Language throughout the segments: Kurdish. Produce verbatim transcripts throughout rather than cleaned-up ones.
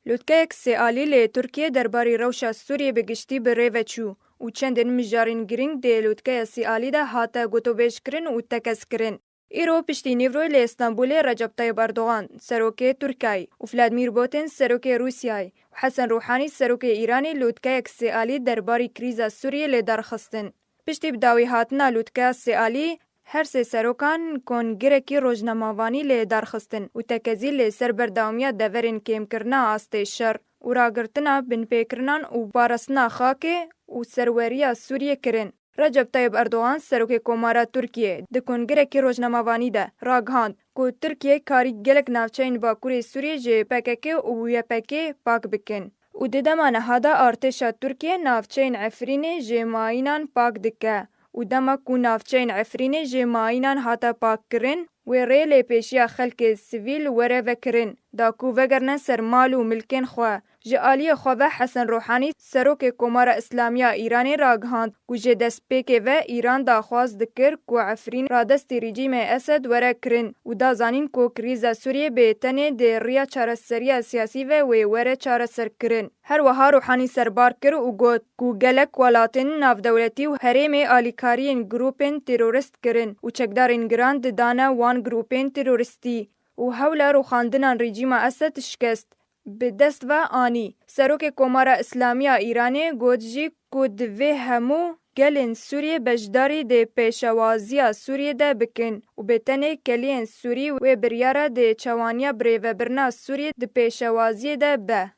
Lotkeyek sêalî li Tirkiyê derbarî rewşa Sûriyê bi giştî bi rê ve çû û çendên mijarên girîng di lotkeya sêalî de hate gotobêjkirin û tekez kirin. Îro piştî nîvroyê li Stenbolê Recep Tayyip Erdogan, serokê Tirkiyeyê û Vladimir Putin, serokê Rûsyayê û Hesen Ruhanî, serokê Îranê, lotkeyek sêalî derbarî krîza Sûriyê li dar xistin. Piştî bi dawî hatina lûtkeya sêalî, her sê serokan kongirekî rojnamevanî li dar xistin û tekezî li ser berdewamiya deverên kêmkirina astê şer û ragirtina binpêkirinan û parastina xakê û serweriya Sûriyê kirin. Recep Tayyip Erdogan, serokê Komara Tirkiyê, di kongirekî rojnamevanî de ragihand ku Tirkiye karî gelek navçeyên Bakurê Sûriyê ji P K K û Y P G pak bikin. Û di dema niha de artêşa Tirkiye navçeyên Efrînê ji mayînan pak dike û dema ku navçeyên Efrînê ji mayînan hate pakkirin, wê rê lê pêşiya xelkê sivîl were vekirin, da ku vegerine ser mal û milkên xwe. Ji aliyê xwe ve Hesen Ruhanî, serokê Komara Îslamî ya Îranê ragihand ku ji destpêkê ve Îran daxwaz dikir ku Efrîn radestî rejîmê Esed were kirin û da zanîn ku krîza Sûriyê bi tenê di riya çareseriya siyasî ve wê were çareserkirin. Her wiha Ruhanî serbar kir û got ku gelek welatên navdewletî û herêmê alîkariyên grûpên terorîst kirin û çekdarên giran didane wan grûpên terorîstî û hewla rûxandinan rejîma Esed şikest. Bi dest ve anî. Serokê Komara Îslamî ya Îranê got jî ku divê hemû gelên Sûriyê beşdarî di pêşewaziya Sûriyê de bikin û bi tenê keliyên Sûrî wê biryara di çawaniya birêvebirina Sûriyê di pêşewaziyê de be.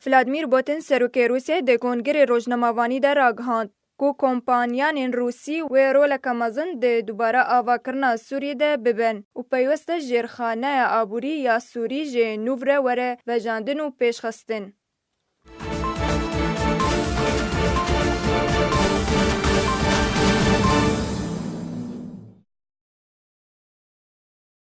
Vladimir Putin, serokê Rûsyayê, di kongerê rojnamevanî de ragihand ku kompanyanên Rûsî wê roleke mezin di dubare avakirina Sûriyê de bibin û peywest e jêrxaneya aborî ya Sûrî ji nû re were vejandin û pêşxistin.